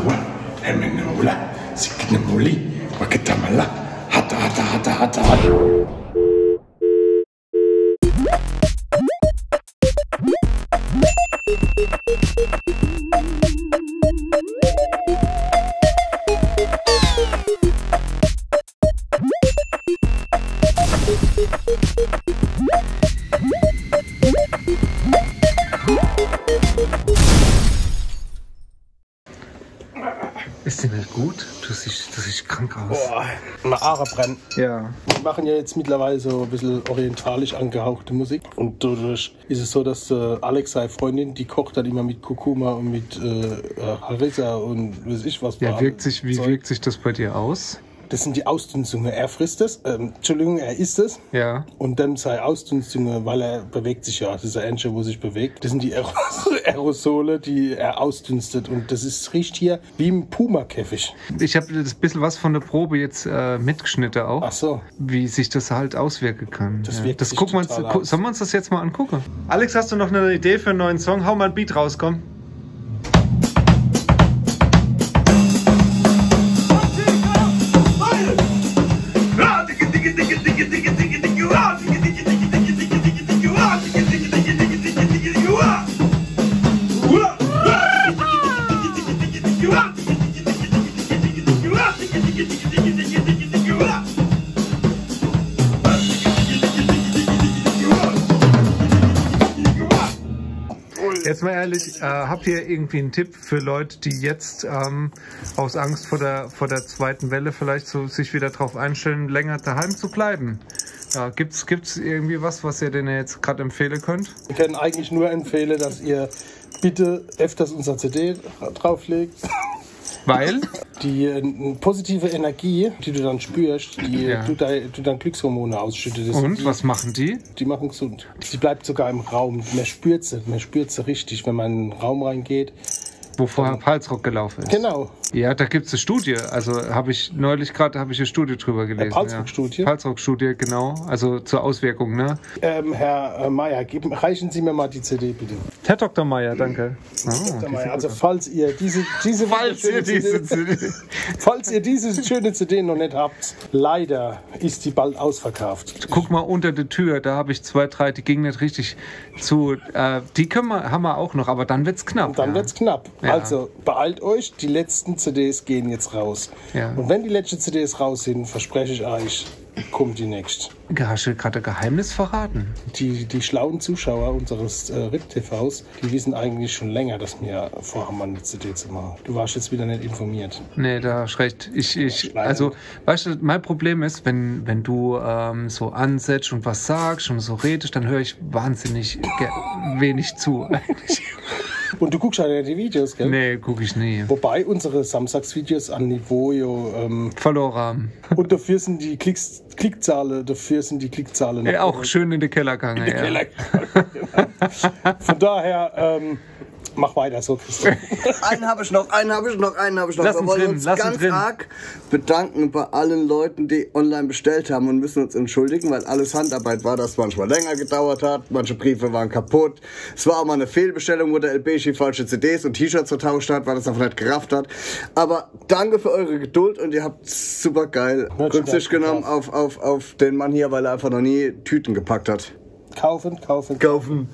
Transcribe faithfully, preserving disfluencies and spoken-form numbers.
Wa, hemme ne Mula, sikne Muli, wakitamala, hata, hata, hata, hata, hata. Is dir net gut? Du siehst, du siehst krank aus. Boah, mei Aare brennen. Ja. Wir machen ja jetzt mittlerweile so ein bisschen orientalisch angehauchte Musik. Und dadurch ist es so, dass äh, Alex seine Freundin, die kocht dann immer mit Kurkuma und mit äh, äh, Harissa und weiß ich was. Ja, wirkt sich, wie wirkt sich das bei dir aus? Das sind die Ausdünstungen. Er frisst es, ähm, Entschuldigung, er isst es. Ja. Und dann seine Ausdünstungen, weil er bewegt sich ja, das ist der Einzige, wo sich bewegt. Das sind die Aeros Aerosole, die er ausdünstet. Und das ist, riecht hier wie im Puma-Käfig. Ich habe das bisschen was von der Probe jetzt äh, mitgeschnitten auch. Ach so. Wie sich das halt auswirken kann. Das ja. Wirkt das sich gucken wir uns, total gu aus. Sollen wir uns das jetzt mal angucken? Alex, hast du noch eine Idee für einen neuen Song? Hau mal ein Beat raus, komm. Jetzt mal ehrlich, äh, habt ihr irgendwie einen Tipp für Leute, die jetzt ähm, aus Angst vor der, vor der zweiten Welle vielleicht so sich wieder drauf einstellen, länger daheim zu bleiben? Ja, gibt's, gibt's irgendwie was, was ihr denen jetzt gerade empfehlen könnt? Wir können eigentlich nur empfehlen, dass ihr bitte öfters unser C D drauflegt. Weil? Die äh, positive Energie, die du dann spürst, die ja. du, dei, du dann Glückshormone ausschüttest. Und die, was machen die? Die machen gesund. Sie bleibt sogar im Raum. Man spürt sie, man spürt sie richtig, wenn man in einen Raum reingeht. Wo vorher Palzrock gelaufen ist. Genau. Ja, da gibt's eine Studie. Also habe ich neulich gerade habe ich eine Studie drüber gelesen. Äh, Palzrock-Studie? Ja. Palzrock-Studie, genau. Also zur Auswirkung, ne? Ähm, Herr äh, Meier, geben, reichen Sie mir mal die C D, bitte. Herr Doktor Meier, danke. Oh, Herr Doktor Meier, also falls ihr diese, diese, falls ihr diese, falls ihr diese schöne C D noch nicht habt, leider ist die bald ausverkauft. Guck mal unter der Tür, da habe ich zwei, drei, die gingen nicht richtig zu. Äh, die können wir, haben wir auch noch, aber dann wird's knapp. Und dann ja. wird's knapp. Ja. Also beeilt euch, die letzten C Ds gehen jetzt raus. Ja. Und wenn die letzten C Ds raus sind, verspreche ich euch, kommt die nächste. Hast du gerade ein Geheimnis verraten? Die, die schlauen Zuschauer unseres äh, R I P-T Vs, die wissen eigentlich schon länger, dass wir vorhaben, eine C D zu machen. Du warst jetzt wieder nicht informiert. Nee, da hast recht. Ich, ich, also, weißt du, mein Problem ist, wenn, wenn du ähm, so ansetzt und was sagst und so redest, dann höre ich wahnsinnig wenig zu eigentlich. Und du guckst ja nicht die Videos, gell? Nee, guck ich nie. Wobei unsere Samstagsvideos an Niveau jo, ähm, verloren haben. Und dafür sind die Klicks, Klickzahlen, dafür sind die Klickzahlen ja, auch schön in den Keller gegangen. In den ja. Keller gegangen, genau. Von daher, ähm, mach weiter so, Christoph. Einen habe ich noch, einen habe ich noch, einen habe ich noch. Lass uns drin, lass uns drin. Wir wollen uns ganz arg bedanken bei allen Leuten, die online bestellt haben und müssen uns entschuldigen, weil alles Handarbeit war, das manchmal länger gedauert hat. Manche Briefe waren kaputt. Es war auch mal eine Fehlbestellung, wo der L B G falsche C Ds und T-Shirts vertauscht hat, weil das einfach nicht gerafft hat. Aber danke für eure Geduld und ihr habt super geil Rücksicht genommen auf, auf, auf den Mann hier, weil er einfach noch nie Tüten gepackt hat. Kaufen, kaufen. Kaufen.